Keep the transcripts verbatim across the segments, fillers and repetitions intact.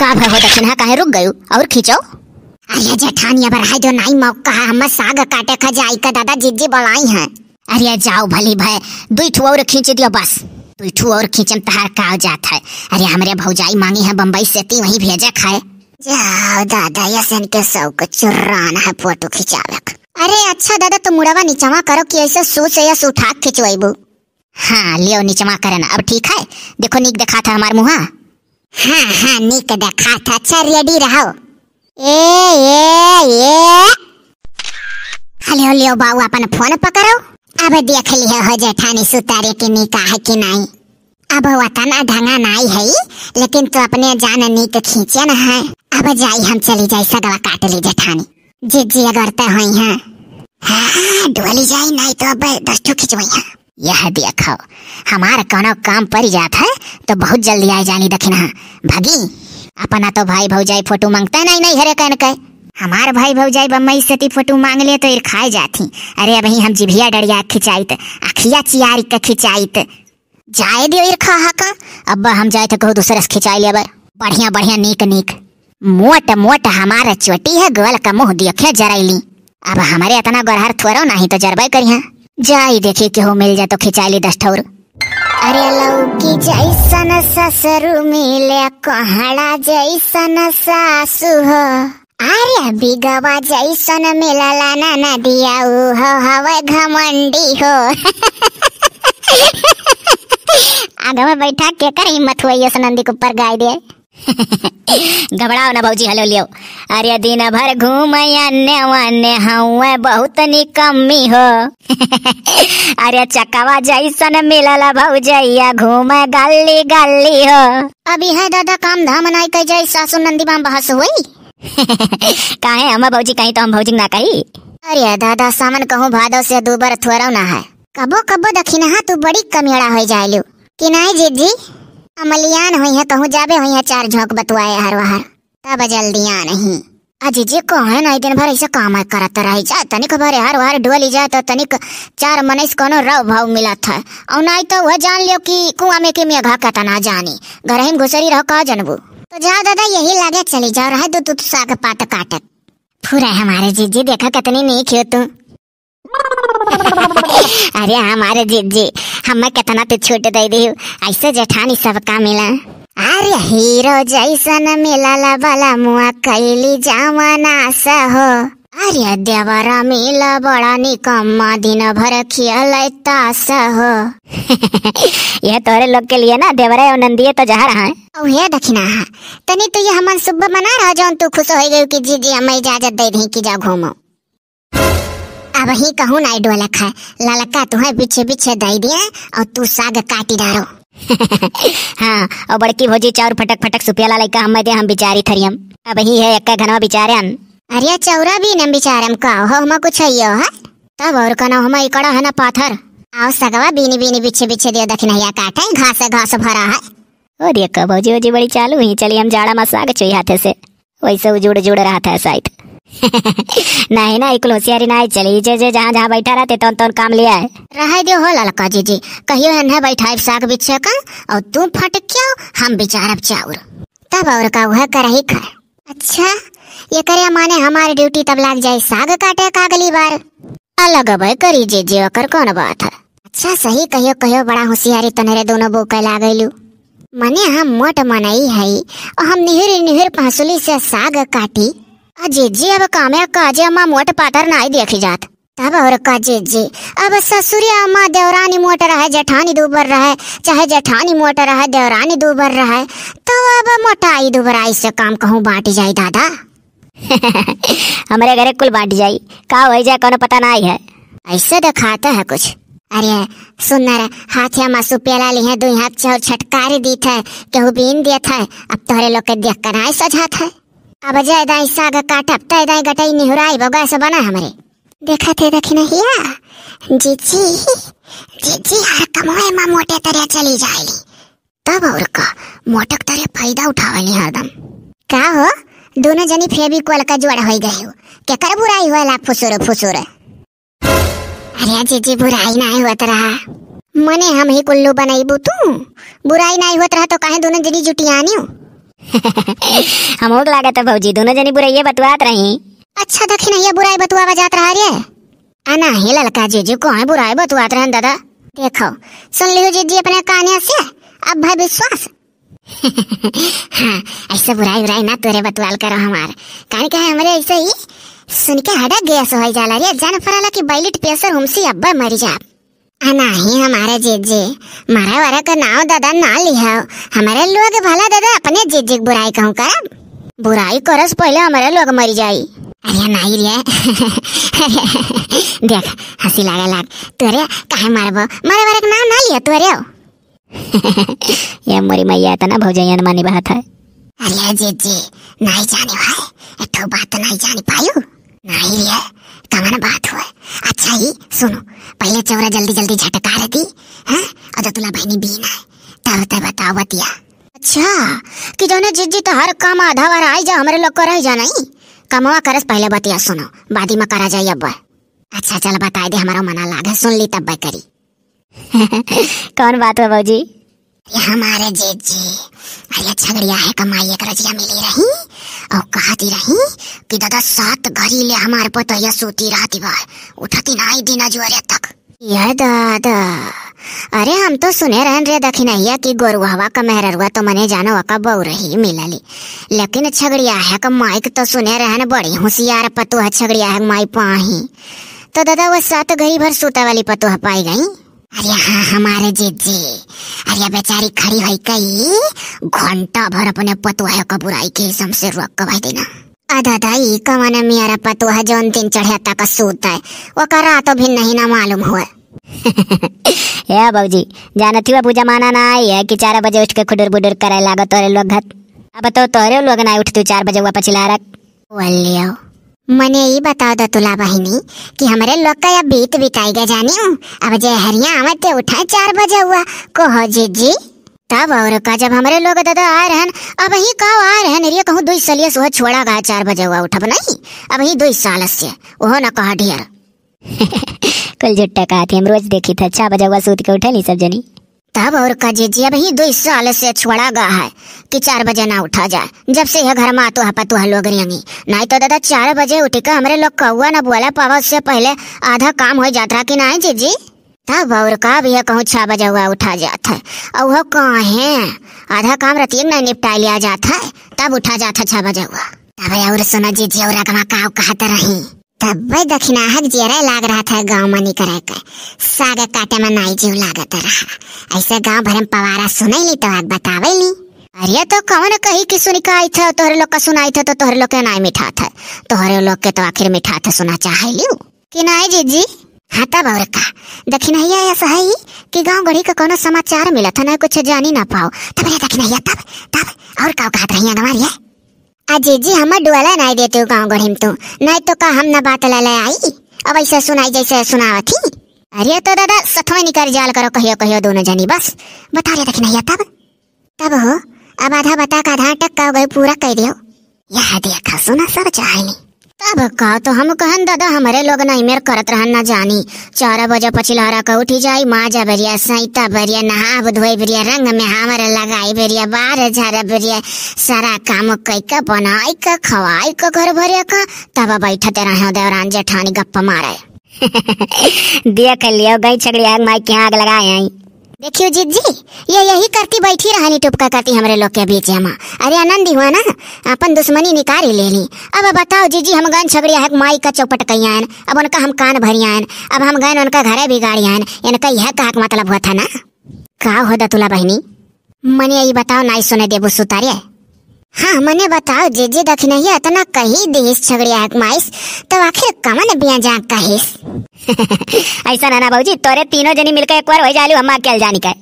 का भय हो दखिनहा, काहे रुक गयू? और खींचो। अरे जेठानी, अब रहे दो, नाई मौका है, हमें साग काटे का जाई का दादा, जिज्जी बोलाई हैं। अरे जाओ भली भय, दुई ठो और खींच दियो बस। दुई ठो और खींचम तहार का हो जात है। अरे हमरे भौजाई मांगी है बम्बई से, ती वहीं भेजे खाए। जाओ दादा, यसन के सब को चुरान है फोटो खिंचावे का। अरे अच्छा दादा, तो मुड़वा निचवा करो कि ऐसे सो से या उठा के खिंचवाइबू। हाँ, लियो निचवा करे ना, अब ठीक है? देखो नीक देखात है हमार मुहा। हाँ, हाँ, नीक देखात है। अच्छा, ready रहो। ए, ए, ए। हेलो, लियो बाऊ, अपन फोन पकड़ो। अब देख लियो हो जेठानी सुतारे के नीक है कि नाई। अब वतना ढंगा नाई है, लेकिन तू अपने जान नीक खींचे न है। अब जाई हम चली जाई सगवा काट ली जेठानी। जिज्जी अगर तय होई हैं। हाँ, डोली जाई, नाई तो अब दस ठो खिंचवाई हैं। यह देखो, हमार कौनो काम पड़ जात है तो बहुत जल्दी आए जानी दखिनहा। भगी, अपना तो भाई भौजाई फोटो मांगता नहीं, नहीं हरे कहन के। हमार भाई भौजाई बम्बई से ती फोटो मांग ले तो इर खाए जाती। अरे अबही हम जिभिया डरिया खिंचाइत, अखिया चियारी के खिंचाइत। जाए दियो इर खा हका, अब हम जाए थे कहूँ दूसरे से खिंचाई लेबर। बढ़िया बढ़िया नीक नीक। मोट मोट हमार चोटी है, गोल का मुँह दियो खे जरैली। अब हमरे इतना गोरहर थोरो नाही तो जरबै करिहा। जाई देखी केहू मिल जा तो खिंचाई ली दस ठौर। अरे लौकी जैसन ससुर मिले, कोहड़ा जैसन सासु हो। अरे बिगवा जैसन मिलला ना नदिया, ऊ हो हवे घमंडी हो। आगे में बैठा के कर हिम्मत हुआ ये नंदी के ऊपर गाय दे। घबराओ ना भौजी, हेलो लियो। अरे दिन भर घूम अन्ने वन्ने, हउए बहुत निकम्मी हो। अरे चकवा जैसन मिलल भौजैया, घूम गल्ली गल्ली हो। अभी है दादा काम धाम नाई कह जाई, सासू नंदी माँ बहस हुई। काहे हम भौजी कहीं तो हम भौजी ना कही। अरे दादा, सावन कहूँ भादो से दू बार थोरो ना है। कबो कबो दखिनहा तू बड़ी कमियाड़ा होई जाइलू। कि नाई जिज्जी, अमलियान होई है, कहूँ जाबे होई है, चार झोंक बतुआए हर वहर, तब जल्दियान ही। आ जिज्जी, कहे नाई दिन भर ऐसे काम करत रही जा, तनिक भरे हर वहर डोली जा तो तनिक चार मनई से कोनो रव भाव मिलत है। और नाई तो वह जान लियो कि कुआं में के मेघा केतना जानी, घर में घुसरी रहो का जनबू। तो जा दादा, यही लगे चली जाओ, रहे दो तू, तू साग पात काटत। फुरे हमारे जिज्जी, देखा कितनी नीक हो तू। अरे हमारे जिज्जी, हमें कितना तो छूट दे दी, ऐसे जेठानी सबका मिला। अरे हीरो जैसन मिलल बलमुआ, कैली जमाना से हो। अरे देवरा मिला बड़ा निकम्मा, दिन भर खियल तास हो। यह तोरे लोग के लिए ना, देवरा और नंदिये तो जहर हैं। औ हे दखिनहा, तनी तू यह मन सुब्ब मना रहा, जौन तू खुश हो गई कि जिज्जी हमें इजाजत दे दी कि जा घूमो। अबही कहूँ नाई डोलक है, ललका तुहे बिछे बिछे दई दिए और तू साग काटी डारो। हाँ, और बड़की भौजी चाउर फटक फटक सुपियाला लइका हमें दे, हम बिचारी थरियम। अबही है एक घनवा बिचारे हम। अरे चौरा भी न बिचारम का हो, हम कुछ है यो है। तब और कनो हम इकड़ा है ना पाथर। आओ सगवा बीनी बीनी बिछे बिछे दियो दखिनहिया काटे, घास घास भरा है। ओ देखो भौजी, भौजी बड़ी चालू ही, चली हम जाड़ा मा साग चुई हाथे से। वैसे उजुड़ उजुड़ रहा था शायद। नहीं ना, इकुल होशियारी ना आई चली, जे जे जहाँ जहाँ बैठा रहते तौन तौन काम लिया है। रहे दियो हो ललका जिज्जी, कहियो हन्हे बैठाइब साग बिछे का, और तू फटकियो, हम बिचारब चाउर। तब और का वह करही खा। अच्छा, ये करे माने हमारी ड्यूटी तब लाग जाए साग काटे का अगली बार। अलग बे करी जिज्जी, ओकर कौन बात है। अच्छा सही कहियो, कहियो बड़ा होशियारी तनरे दोनों बहू के लागैलू। मने हम मोट मनई हई और हम निहुर निहुर पहसुली से साग काटी। आ जिज्जी अब कामे काजे अम्मा मोट पातर नाई देखी जात। तब और का जिज्जी, अब ससुरी अम्मा देवरानी मोट रहे, जेठानी दूबर रहे, चाहे जेठानी मोट रहे, देवरानी दूबर रहे, तो अब मोटाई दुबराई से काम कहूँ बांटी जाई दादा। हमरे घरे कुल बांट जाई, का होई जाए कोनो पता नाई है। ऐसे देखाता है कुछ। अरे सुन ना रे, हाथिया मासु पेला ली है, दुई हाथ चाउर छटकारी दीत है, केहू बीन देत है, अब तोहरे लोग के देख कर नाई सजात है। अब जाए दाई साग काटब, तय दाई गटई निहुराई बो, गैस बना हमरे। देखा थे दखिनहिया, जिज्जी, जिज्जी हर कमवे मा मोटे तरे चली जाएली। तब और का, मोटक तरे फायदा उठावेली हरदम। का हो, दोनों जनी फेविकोल का जोड़ होई गए हो, केकर बुराई होएला फुसुर फुसुर? अरे जिज्जी, बुराई नाई होत रहा, मने हम ही कुल्लू बनैबू तू, बुराई नाई होत रहा तो काहे दोनों जनी जुटियानी हो? हमहू के लागत है भौजी, दोनों जनी बुराइये बतुआत रही। अच्छा दखिनहिया, बुराई बतुआवा जात रहा रे? आ नाही ललका जीजी, कोई बुराई बतुआत रहन दादा। देखो, सुन लियो जीजी अपने काने से, अब भाई विश्वास। हाँ, ऐसे बुराई उराई ना तोरे बतुआल करो हमार। काहे के हमरे ऐसे ही सुन के हटा गैस हो जाला रे, जान पड़ाला कि बैलिट प्रेशर हमसे अब्बा मरी जा। आ नाही हमारे जीजी, मारे वारे का नाव दादा ना लिहाओ। हमारे लोग भला दादा अपने जीजी के बुराई कहूँ करब? बुराई करस पहले हमारे लोग मरी जाई। अरे नाही रे। देख, हंसी लागे लाग। तोरे काहे मारबो? मारे वारे का नाव ना लिया तोरे। ये मोरी मैया, इतना भौजैया न मानी बात है। अरे जीजी, नाही जाने भाई, एक ठो बात नाही जानी पायू। नाही रे, कवन बात हुए? अच्छा ही सुनो, पहले चौरा जल्दी जल्दी झटका रही, हाँ? और दतुला बहनी बीन है, तब तब बताओ बतिया। अच्छा, कि जौने जीजी तो हर काम आधा बार आई जा, हमरे लोग को रह जा नहीं। कमवा करस पहले बतिया सुनो, बादी में करा जाई अब। अच्छा चल बताई दे, हमारा मना लाग है, सुन ली तब करी। कौन बात हुआ भौजी? अरे हमारे जीजी, अरे छगड़िया है कमाई एक रजिया मिली रही और कहती रही कि दादा सात घड़ी ले हमारे पतोहिया सूती रहती बा, उठती नाही दिन अजुअरे तक। ये दादा, अरे हम तो सुने रहन रे दखिनहिया कि गोरुहवा का मेहररुआ तो मने जानो ओका बहू रही मिलली, लेकिन छगड़िया है का माई के तो सुने रहन बड़ी होशियार पतोह छगड़िया है माई पाही। तो दादा वो सात घड़ी भर सूता वाली पतोह पाई गई। अरे हाँ, हमारे जीजी, अरे बेचारी खड़ी होई कई घंटा भर अपने पतोह का बुराई के हिसाब से रोक के भाई देना। आ दादा, ई कवन मियारा पतोह जौन दिन चढ़े तक सूत है, ओकर रात भी नहीं ना मालूम हुए। ए भौजी, जानत ही बाबू जमाना ना आई है कि चार बजे उठ के खुडुर बुडुर करे लागो तोरे लोग घत। अब तो तोरे लोग ना उठ तू चार बजे हुआ पछिला रख। बोलियो। मने ई बताओ दतुला बहिनी कि हमरे लोग का अब बीत बिताई गए जानियो। अब जे हरिया आवत ते उठा चार बजे हुआ, कहो जीजी। तब और का, जब हमरे लोग दादा आए रहन, अब ही का आए रहन रे, कहूँ दुई सालिया से छोड़ा गा चार बजे हुआ उठब नहीं, अब ही दुई साल से, ओहो न कहा ढेर। कुल झुट्टा कहत ही, हम रोज देखी था, छह बजे हुआ सूत के उठे ली सब जनी। तब और का जीजी, अब ही दुई साल से छोड़ा गा है कि चार बजे ना उठा जाए, जब से यह घर में आतो है पतुआ लोग रियंगी, नहीं तो दादा चार बजे उठ के हमरे लोग कौआ ना बोला पावा, उससे पहले आधा काम हो जात रहा कि नहीं जीजी? तब और का, अब ये कहूँ छह बजे हुआ उठा जात है, और वो काहे आधा काम रतिये में नहीं निपटा लिया जात है, तब उठा जात है छह बजे हुआ। तब और सुना जीजी, और अगवा का कहत रही, तब दखिनाहक जियरे लाग रहा था गाँव मनी करे के, साग काटे में नाई जीव लागत रहा। ऐसे गाँव भर में पवारा सुनैली तो आग बतावैली। अरे तो कवन कही कि सुनी का आई था, तोहरे लोग का सुनाई था तो तोहरे लोग के नाई मिठात है, तोहरे लोग के तो आखिर मिठात है सुना चाहे लियो। कि नाई जीजी? हाँ तब और का, दखिनहिया ऐसा है कि गाँव गढ़ी का कोनो समाचार मिला था ना, कुछ जानी ना पाओ। तब रे दखिनहिया, तब, तब और का कहत रही अगवा रे? आ जीजी, हमर डुअला नाई देते हो गाँव गढ़ी में तू, नाई तो का हम ना बात ला ले आई, अब ऐसे सुनाई जैसे सुनावत ही। अरे तो दादा सथवा निकर जाल करो कहियो कहियो दोनों जनी बस। बता रे दखिनहिया तब। तब हो, अब आधा बता का आधा अटक का हो गई, पूरा कह दियो। यह देखा सुना सब चाहनी। तब का तो हम कहन दादा, हमरे लोग नहीं मेर करत रहन ना जानी। चार बजे पछिलहरा के उठी जाई, माँ जबरिया, सैता बरिया, नहाब धोई बरिया, रंग में हमरे लगाई बरिया, बार झारा बरिया, सारा काम कई के बनाई के खवाई के घर भरे का, तब बैठते रहे देवरान जेठानी गप्पा मारे। देख लियो गई छगड़िया के माई के आग लगाए आई। देखियो जीजी, ये यही करती बैठी रहनी टुपका करती हमरे लोग के बीच में। अरे आनंद हुआ ना, अपन दुश्मनी निकाल ही ले ली। अब बताओ जीजी, हम गन छगड़िया है माई का चौपट कई आयन, अब उनका हम कान भरी आयन, अब हम गन उनका घरे बिगाड़ी आयन, इनका यह कहा के मतलब हुआ था ना? का हो दतुला बहिनी? मने ई बताओ, नाई सुने देबू सुतारे? हाँ, मने बताओ, जीजी दखिनहिया इतना कही दिहिस छगड़िया हक माइस, तब आखिर कवन बिया जा कहिस? ऐसा ना, ना भौजी, तोरे तीनों जनी मिलके एक बार हो जालू, हम अकेल जानी का।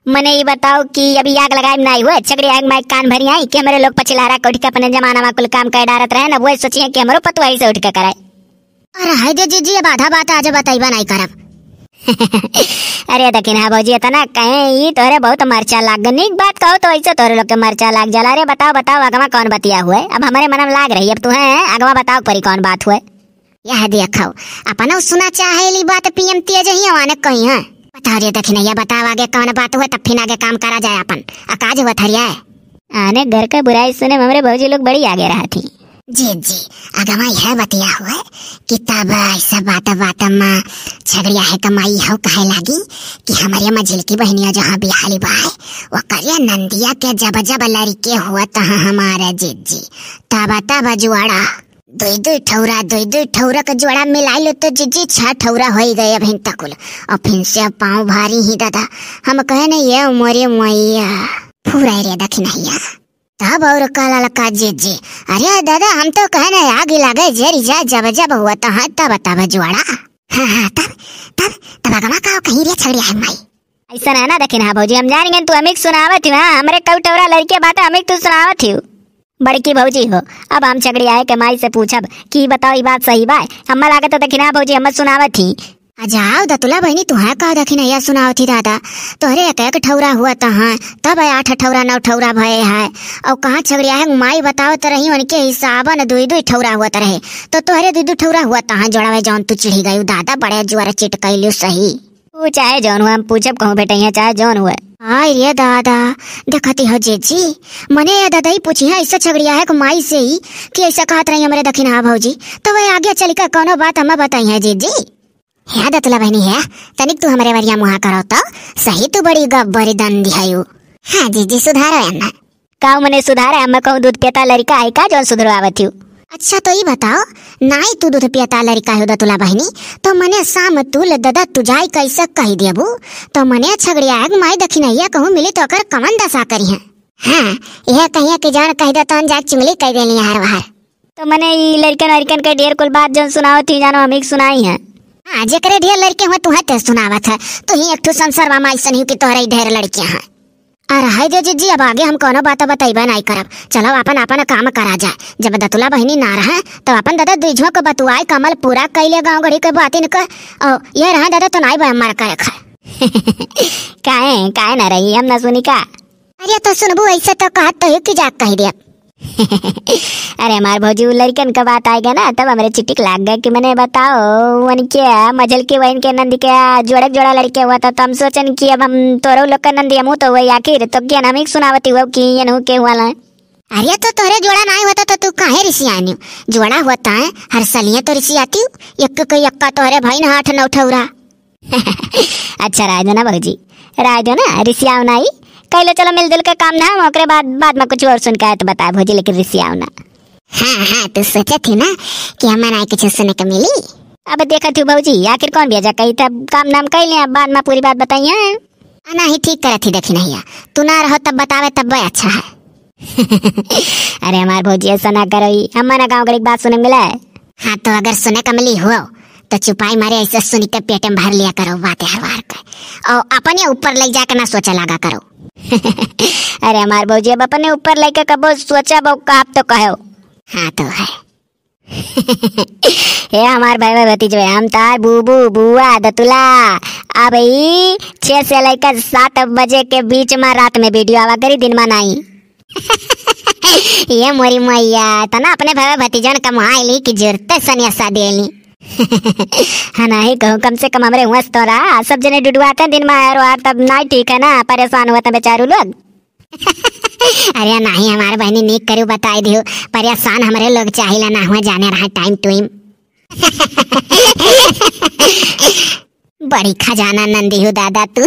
मने ई बताओ कि अभी आग लगाए में नाई हुए, छगड़िया हक माई कान भरी आई कि हमरे लोग पछिलहरा के उठ के अपने जमाना में कुल काम कर डारत रहे ना, वही सोचिए कि हमरो पतुआई से उठ के कराए। अरे हाय दे जीजी, अब आधा बात आज बतैबा नहीं करब। अरे दखिनहा भौजी, इतना कहे ई तोहरे बहुत मरचा लाग गए। नीक बात कहो तो ऐसे तोहरे लोग के मरचा लाग जाला। अरे बताओ, बताओ, अगवा कौन बतिया हुए? अब हमरे मनम लाग रही, अब तुहे अगवा बताओ परी कौन बात हुए? यह देखो, अपनो सुना चाहे ली बात पीएम तेज ही आने कही है। बताओ रे दखिनैया, बताओ आगे कौन बात हुए, तब फिर आगे काम करा जाए अपन। आ काज हुआ थरिया है? आने घर का बुराई सुने में हमरे भौजी लोग बड़ी आगे रहत ही। जी, जी, अगवा यह बतिया हुआ कि तब ऐसा बात, बात में छगड़िया है कमाई हो कहे लागी कि हमरे मझिलकी बहनिया जहाँ बिहाली बाय, वो करिया नंदिया के जब जब लड़के हुआ तहाँ हमारे जीजी, तब तब जुआड़ा दुई दुई ठौरा, दुई दुई ठौरा के जोड़ा मिलाई लो तो जीजी छह ठौरा होई गए अभिन तकुल। और फिर से अब पाँव भारी ही दादा। हम कहे नहीं ये मोरे मैया, फुराई रे दखिनहिया। तब और का ललका जीजी, अरे दादा हम तो कहे नहीं आग ही लागे जेरी जा जब जब हुआ तो हाँ तब तब जोड़ा। हाँ, हाँ, तब, तब, तब अगवा का कहीं रे छगड़िया है माई। ऐसा ना, ना दखिनहा भौजी, हम जान गए तू हमें सुनावत ही, हाँ, हमरे कऊ ठौरा लड़के बात हमें तू सुनावत ही। बड़की भौजी हो, अब हम छगड़िया है के माई से पूछब कि बताओ ई बात सही बा? हम्मा लागत है दखिनहा भौजी हम्मा सुनावत ही। आ जाओ दतुला बहनी, तुहे का दखिनहिया सुनावत ही दादा, तोहरे एक एक ठौरा हुआ तहाँ, तब आठ ठौरा नौ ठौरा भये है। और कहाँ छगड़िया है माई बतावत रही उनके हिसाबन दुई दुई ठौरा हुआ रहे, तो तोहरे दुई दुई ठौरा हुआ तहाँ जोड़ावे जौन तू चिढ़ी गयू दादा, बड़े जुआर चिटकैलू सही। ऊ चाहे जौन हुआ, हम पूछब कहूँ बेटैया, चाहे जौन हुआ। हाय रे दादा, देखती हो जीजी, मने ये दादा ही पूछी है ऐसा छगड़िया है को माई से ही कि ऐसा कहत रही हमरे दखिनहा भौजी, तो वह आगे चल के कौनो बात हमें बताई है जीजी। हे दतुला बहनी है, तनिक तू हमरे वरिया मुहा करो तो, सही तू बड़ी गब्बरी दंदी है यू। हाँ जीजी, सुधारो है ना। काऊ मने सुधारे, हमें कहूँ दूध पियता लड़का है का जौन सुधरवावत हूँ? अच्छा तो ई बताओ, नाई तू दूध पियता लड़का हो दतुला बहनी, तो मने शाम तू ले ददा तू जाई कैसे कही देबू, तो मने छगड़िया है माई दखिनहिया कहूँ मिली तो ओकर कमन दशा करी है। हाँ, यह कहिया कि जान कह दे तौन जाके चुंगली कह देली हर बार। तो मने ई लड़कन वड़कन के ढेर कुल बात जौन सुनावत ही जानो हम ही सुनाई है। हाँ, जेकरे ढेर लड़के हुए तुहे ते सुनावत है, तू ही एक ठो संसार मामा ऐसन ही कि तोहरे ही ढेर लड़के हैं। अरे हाय दे जीजी, अब आगे हम कौनो बात बतैबे नाई करब। चलो अपन अपन काम करा जाए। जब दतुला बहिनी ना रहे तब अपन दादा दुई झोंक बतुआई कमल पूरा कैले गाँव गढ़ी के बातिन के। और ये रहे दादा तो नाई बे मार करे खा। काहे, काहे ना रही, हम ना सुनी का? अरे तो सुनबू ऐसे तो कहत तो हो कि जाके कह दिया। अरे हमार भौजी, उ लड़कन का बात आएगा ना, तब हमरे चिटिक लाग गए कि मने बताओ, उनके मझल के वहन के नंद के जोड़क जोड़ा लड़के हुआ था, तो हम सोचन कि अब हम तोरो लोग का नंद हमू तो वही आखिर, तो ज्ञान हम ही सुनावती हुआ कि ये नहू के हुआ ला। अरे तो तोरे जोड़ा नाई होता तो तू काहे रिसियानी? जोड़ा होता है, हर सलिया तो रिसियाती, एक को यक्का तोरे भाई ना आठ नौ ठौरा। अच्छा, राय दो ना भौजी, राय दो ना, रिसियाओ ना ई। कह लो, चलो मिलजुल के काम धाम, ओकरे बाद, बाद में कुछ और सुन के आए तो बताए भौजी, लेकिन रिसियाओ ना। हाँ, हाँ, तू सोचत ही ना कि हमें ना कुछ सुने के मिली? अब देखत हूँ भौजी, आखिर कौन भेजा कही, तब काम धाम कह लिया, बाद में पूरी बात बताइए। आ, नहीं, ठीक करत ही दखिनहिया, तू ना रहो तब बतावे तब अच्छा है। अरे हमार भौजी, ऐसा ना करो, ई हमारा गाँव गड़ी के बात सुने मिला है। हाँ, तो अगर सुने का मिली हो तो चुपाई मारे ऐसे सुन के पेट में भर लिया करो बातें हरवार के, और अपने ऊपर ले जाके ना सोचे लगा करो। अरे हमार भौजी, अब अपने ऊपर लेके कबो सोचब, अब कहब तो कहो। हाँ तो है। हे हमार भाई, भाई भतीजवे, हम तार बूबू, बुआ, दतुला। अब ई छह से लेकर सात बजे के बीच में रात में वीडियो आवा करी, दिन में नहीं। ये मोरी मैया, तना अपने भाई भतीजन कमाइली कि जरते सनियासा देली। हाँ, नाही कहूँ, कम से कम हमरे हुआं से तोरा सब जने डुडुआते दिन में आरो आर, तब नाही ठीक है ना, परेशान हुआ था बेचारू लोग। अरे नाही, हमारे बहनी नीक करू बताई दियो, परेशान हमरे लोग चाहिला ना हुआ जाने रहा टाइम टूम। बड़ी खजाना नंदी हो दादा तू।